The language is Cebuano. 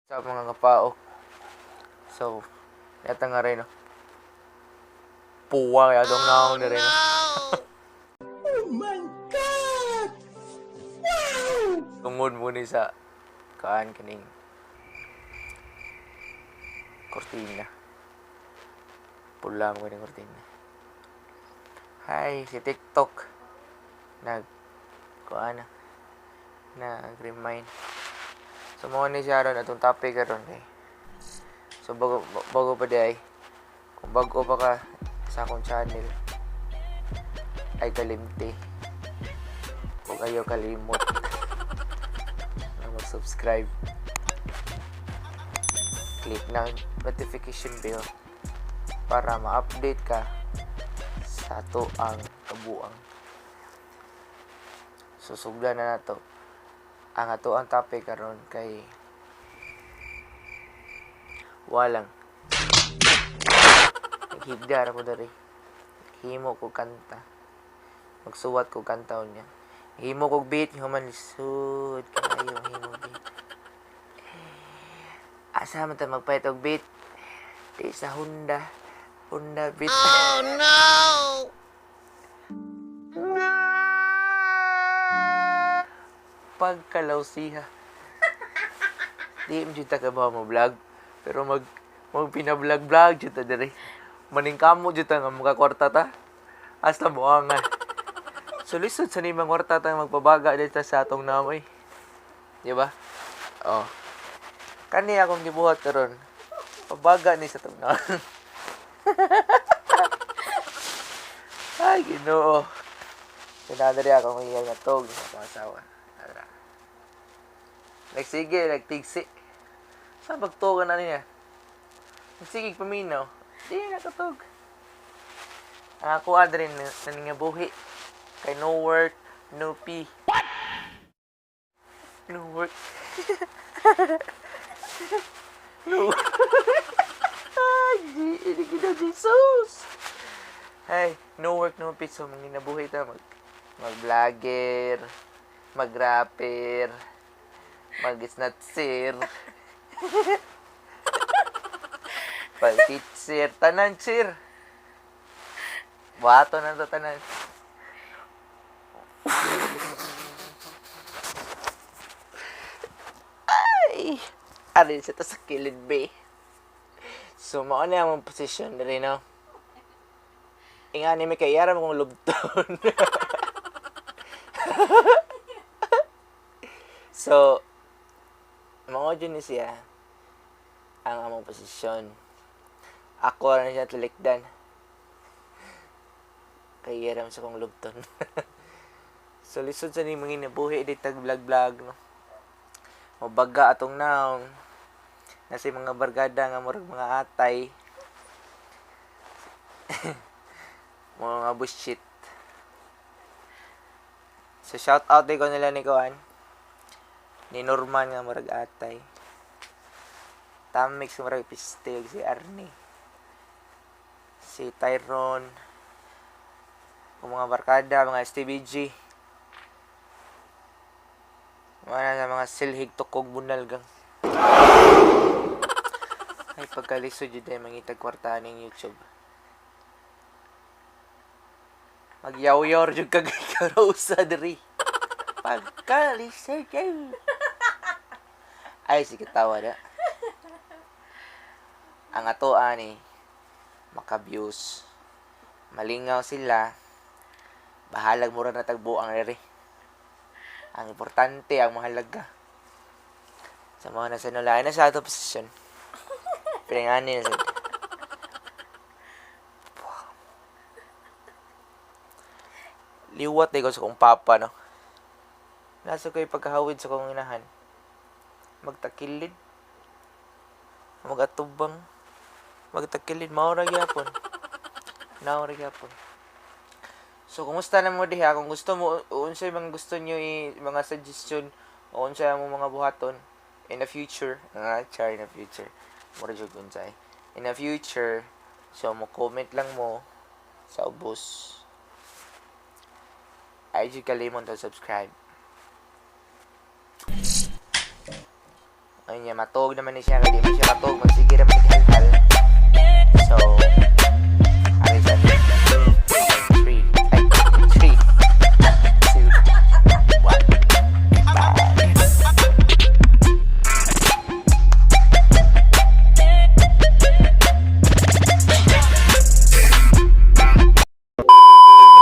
Sa mga kapao. So, yata nga rin, no? Puwa kaya dong naong na rin, no? Oh my God! Wow! Tungod mo ni sa kaan kaning kortina. Pula mo kaning kortina. Hi, si TikTok. Nag kuan na. Nag-remind. So mo ni siya ron atong topic karon kay. So bago bago pa di ay kung bago pa ka sa akong channel ay kalimti. Huwag ayaw kalimot na mag-subscribe. Click ng notification bell para ma-update ka sa ato ang kabuang. Susugdan na nato ang ato ang topic karon kay walang naghigda ra ko diri. Himo ko kanta. Magsuwat ko kanta unya. Himo kog beat human lisod kaayo himo beat. Asa man ta magpahit og beat? Di sa Honda. Honda beat. Oh no! Pagkalawsiha. Di mo jud ta kabaw mo vlog, pero mag mag pina-vlog-vlog jud ta diri. Maningkamo jud ta nga makakwarta ta. Hasta buangan. So lisod sa nimang kwarta ta magpabaga dito sa atong namoy. Di ba? Oh. Kani akong gibuhat karon. Pabaga ni sa atong namoy. Ay, Ginoo. Sinadari ako kung iyang natog sa akong asawa. Tara. Nagsige, nagtigsi. Saan pagtugan na niya? Nagsige, paminaw. Di na nakatug. Ang ako adrin na nga buhi. Kay no work, no pee. What? No work. No. Ay, di, hindi kita Jesus. Hey, no work, no pee. So, manginabuhi ta mag mag-vlogger, mag-rapper, mag-snatcher, pag-teacher, tanan cheer. Bato na to tanan. Ay! Arin siya to sa kilid, be. So, mao na ang posisyon diri, no? Ingani may kay mo kong lubton. So, mao jud ni siya ang among posisyon. Ako ra na siya talikdan. Kay yaram sa kong lubton. So, lisod sa ni mga nabuhi di tag vlog-vlog, no? Mabaga atong naong. Nasa mga barkada nga murag mga atay. Mga bullshit. So, shout out ko nila ni Kuan. Ni Norman nga murag atay. Tamix murag piste ug si Arnie. Si Tyron. Kung mga barkada, mga STBG. Mga na mga silhig tukog bunal gang. Ay, pagkalisod yun ay mangitag kwarta ning YouTube. Magyaw-yaw jud kag karosa diri. Pagkalisod yun. Ay, sige, tawa na. Ang ato ani maka-views. Malingaw sila. Bahalag mura na tagbo ang diri. Ang importante, ang mahalaga. Sa mga nasa nulain na sa ato posisyon. Pinangani na sa liwat ko sa kong papa, no? Nasa ko'y pagkahawid sa kong inahan. Magtakilid. Magatubang. Magtakilid. Mao ra gyapon. Mao ra gyapon. So, kumusta na mo diha? Kung gusto mo, unsay mga gusto nyo, mga suggestion, o unsay mo mga buhaton in the future, char, in the future. Mura jud unsay. In the future, so, mo comment lang mo sa ubos. Ay, jud kalimon to subscribe. Ayun niya, matug naman ni siya. Kaya di man siya matug, magsige ra man halhal. So,